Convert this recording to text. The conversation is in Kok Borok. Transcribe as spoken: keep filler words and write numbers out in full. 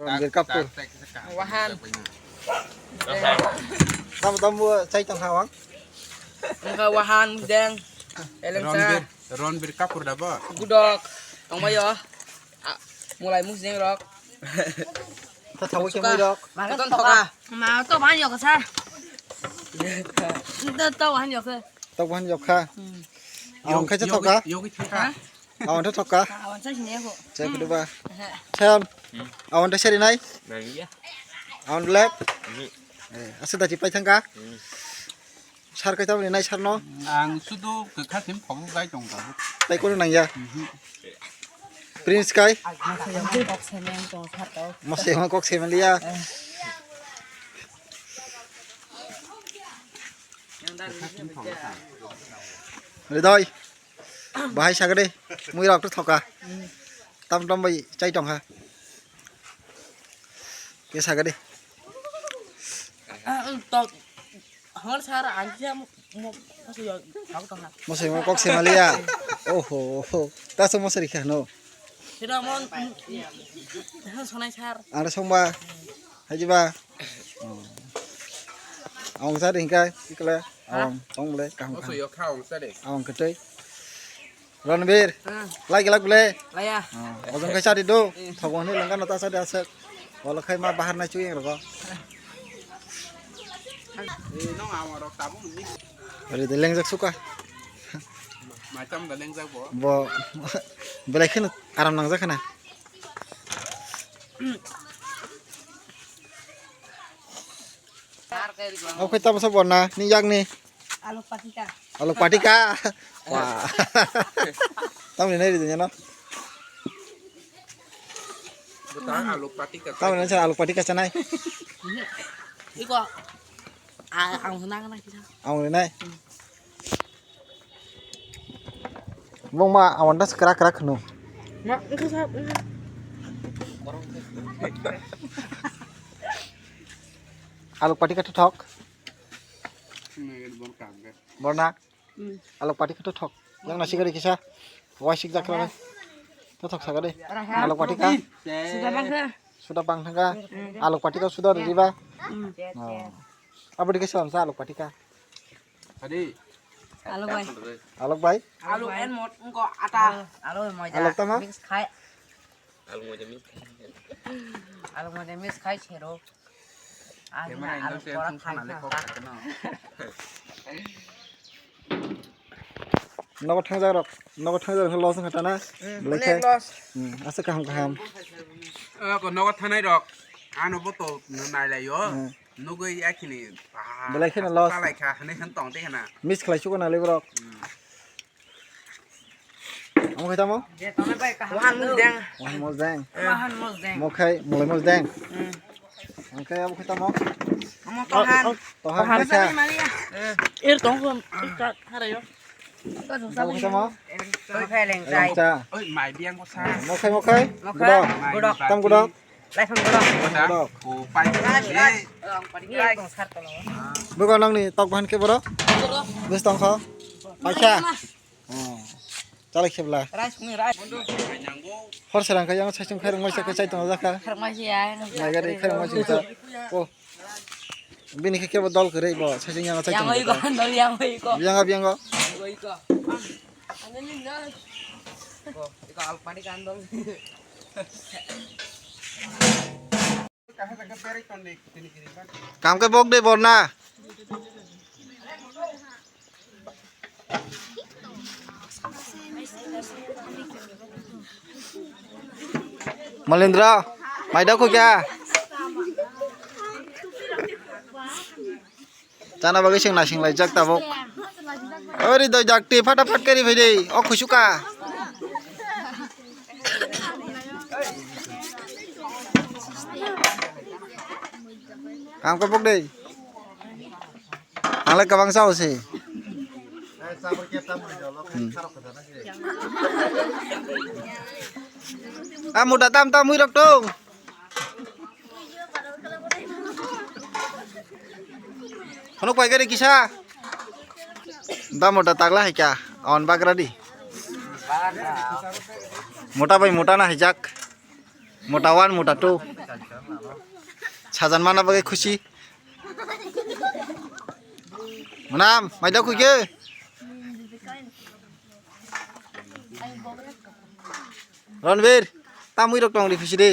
Ranbir Kapoor. Wahan. Tamo tamo chai tong hawang. Engka Wahan, Mujang. Elengsa. Ranbir, Ranbir Kapoor da bo? Gudok. Tongbayo. Ah, mulai Mujang rok. Ta thawi ke mui rok. Maton thoka. Ma to ban yok sa. To to ban yok. To ban yok kha. Awang khacha thoka. Yogi thoka. Awang tho thoka. Awang sa sini aku. Chai kudu ba. Sam. Awang tho seri nai. Nang ya. Awang lep. Eh, asa da chipai thangka. Sar kai tamni nai sarno. Ang sudu kwkha sim phobu bai tong tabuk. Tai kono nang ya. Prince kai. Mose ma kok semen liya. Ridoi. Bahai sagade. Mui rok to thoka. Tam tam bai chai tong ha. Ke sagade. Tok. Hor sar ang kisa mo mo kasu yo thok tong ha. Mose ma kok semen liya. Oho. Ta so mose rikha no. Sira mon. Sonai sar. Ang songba. Haji ba. Awang sa de hingkai ikle. Awang tong le kaham kaham. Awang ketoi. Ranbir. Lai gelak bele. Laya. Ojong kai sari do. Thogong ni lengka nata sari asek. Wala khai ma bahar na chuyeng rogo. Ari de lengjak suka. Maitam da lengjak bo. Bo belai kheno aram nangjak khana. Oke, tamo sa borna ni yak ni. Aluk patika. Aluk patika. Wah. Tamo ni nai ri dunya no. Bukan aluk patika. Tamo ni sa aluk patika sanai. Iko. Ang nang na kisa. Ang ni nai. Bongma awan das krak krak no. Ma engka sa. Aluk patika thothok. Borna. Aluk patika thothok. Yang nasi gari kisa. Waisik jakra. Thothok sagade. Aluk patika. Sudah bangsa. Sudah bang thangka. Aluk patika sudah riba. Abadi kisa sa aluk patika. Tadi. Alok bai. Alok bai. Alu en mot engko ata. Alu moida. Alok tama? Mix khai. Alu moida mix khai. Alu moida mix khai sero. Alu pora khai. Nogo thangjak rok, nogo thangjak rok los wngkha tana. Belai khe. Los. Asa kaham kaham. Ko nogo thanai rok. Ano boto nailaio. Nugui yakini. Belai kheno loss. Talai kha, hwnwi hwn tong tei khna. Miss khlai sugo nalai borok. Omo khai tamo? Wahan mosdeng. Wahan mosdeng. Wahan mosdeng. Mo khai mulai mosdeng. Omo khai abo khai tamo? Omo tohan. Tohan kaisa. Ir tong kon. Harayo. Abo khai tamo? Oi pheleng chai. Oi mai biang ko sa. Mo khai mo khai. Mo khai. Gudok. Tam gudok. Laifang borok. Borok. Bugo nangni tok bahan khe borok? Bwswk tongkho? Paikha? Chalai khebla. Hor serang khe yang saichung khairok maisa khe chai tongjakha. Naigari khairok maisa khe. Bini khe kebo dol kwrwi bo saichung yang saichung. Yang oi ko, dol yang oi ko. Yang abi yang ko. Oi ko. Iko alpani kandol. Kam khe bok de borna. Malindra, maida ko kya? Chana bagwi seng naising laijak tabuk. Ori doi jakti, fata fat kari phai dei, o khusuka. Kam ka bok dei. Ang lai kabang sao se. A muda tam tam hui rok tong. Khunuk pai gari kisa. Da mota tagla hai kya? Awan bagra di. Mota bai mota na hijak. Mota one, mota two. Sajan mana bagwi khusi. Manam, maida khuike. Ronbir, tamwi rok tong ri khusi de.